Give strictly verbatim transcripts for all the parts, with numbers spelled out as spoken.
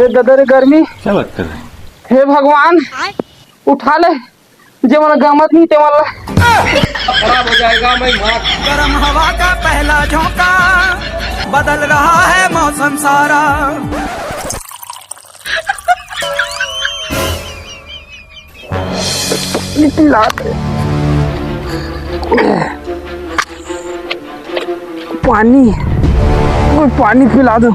ए ददा रे गर्मी। क्या बात कर रहे हैं? हे भगवान, उठा ले, जे मन गमत नहीं ते मन ला। खराब हो जाएगा, मैं मार। गर्म हवा का पहला झोंका, बदल रहा है मौसम सारा। पानी, कोई पानी पिला दो।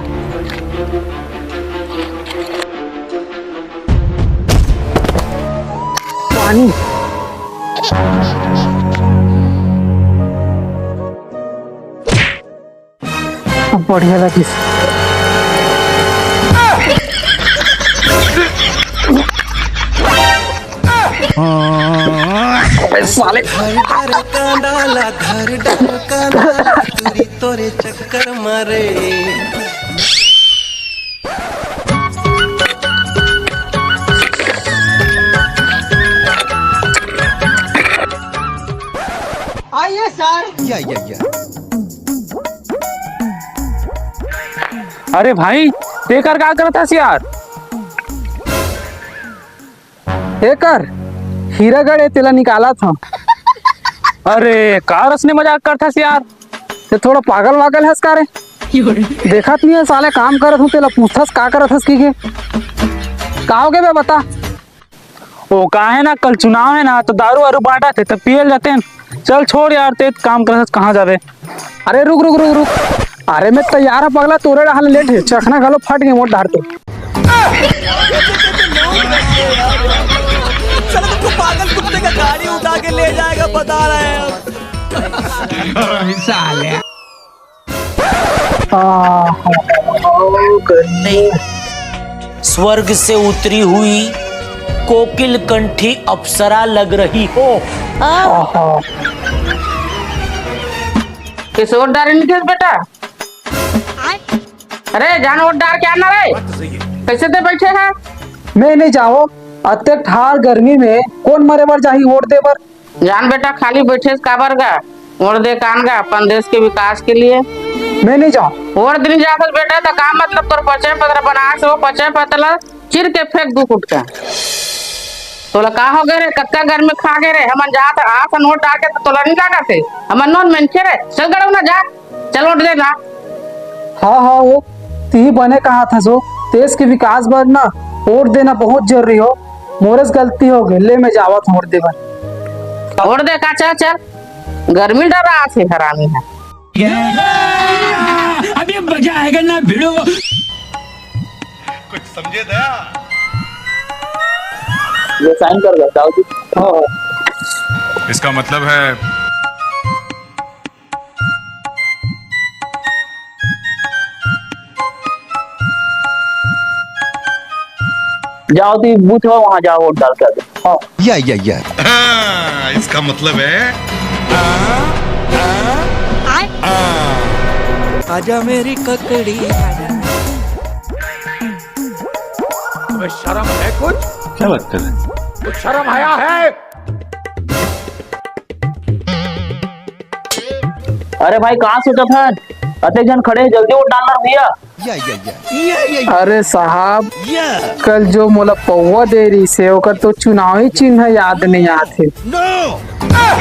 पानी। बढ़िया लगिस। साले। धर डर कांदा ला, धर डर कांदा ला, टूरी तोरे चक्कर मारे। आइए सर। या, या, या। अरे भाई, तेकर का करत हस यार? एकर हीरा गड़े, तेला निकालत हंव। अरे, का रसने मजाक करत हस यार? ते थोड़ा पागल वागल हस का रे? देखत नहीं है साले, काम करत हंव, तेला पूछथस का करत हस की के? का हो गे बे, बता। ओ, का है ना, कल चुनाव है ना, तो दारू वारू बांटत हे, तो पियल जाते हैं। चल छोड़ यार, ते काम करत हस, कहाँ जाबे? अरे रुक, रुक, रुक, रुक। अरे मैं तैयार हंव पगला, तोरे डहार ले लेट हे, चखना घलो फट गे मोर डहार तो। चलो तुमको पागल कुत्ते का गाड़ी उठा के ले जाएगा, बता रहे हैं हम। साले। स्वर्ग से उतरी हुई कोकिल कंठी अप्सरा लग रही हो। किसे वोट डारे नहीं थे बेटा? अरे जान वोट डार के आना रे। कैसे ते बैठे है? मैं नहीं जाओ, अतेक ठार गर्मी में कौन मरे बर जाही वोट दे बर? जान बेटा, खाली बैठे से काबर गा? वोट दे कान गा अपन देश के विकास के लिए। मैं नहीं जाऊँ। वोट दिन जाथस बेटा, तो का मतलब तोर पचे पत्र बना से, वो पचे पत्र ला चीर के फेंक दू कुटका। तोला का हो गए रे? कतका गर्मी खा गए रे? हमन जात आस वोट डाल के तो तोला नहीं लागत हे? हमन नोन मेंखे रे, चल गड़ू ना जा। चल वोट दे ना। हाँ, हाँ, वो तिही बने कहा था सो, देश के विकास बर ना वोट देना बहुत जरूरी हो। मोरस गलती हो गई, ले मैं जावत हूँ वोट दे बर। वोट दे का, चल, चल। गर्मी डरा से हरामी है। अभी मजा आएगा ना भिड़ो। कुछ समझे दया? ये साइन कर दे, जाओ जी। हाँ, हाँ। इसका मतलब है जाओ ती बूथ हो, वहां जाओ, वोट डाल के आ जाओ। हाँ। या, या, या। हाँ, इसका मतलब है आजा मेरी ककड़ी। अबे शर्म है कुछ? क्या बात कर रहे हैं? कुछ शर्म हया है? अरे भाई, कहाँ सोचत हस? अतेक झन खड़े हे, जल्दी वोट डालना भैया। या, या, या। या, या, या। अरे साहब, या। कल जो मोला पौवा दे रहिस हे, ओकर तो चुनावी चिन्ह याद नहीं आत हे। No! ए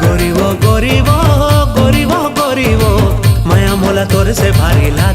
गोरी वो, गोरी वो, गोरी वो, गोरी वो, मया मोला तोर से भारी लाग